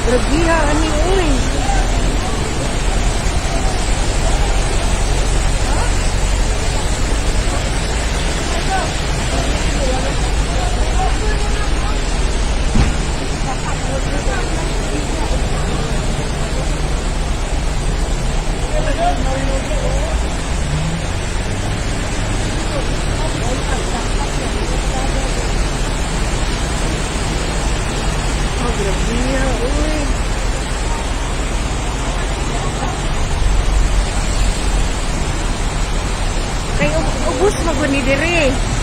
Grabiha ani uy. Oh, grabiha uy. Kay ubos maguni dire.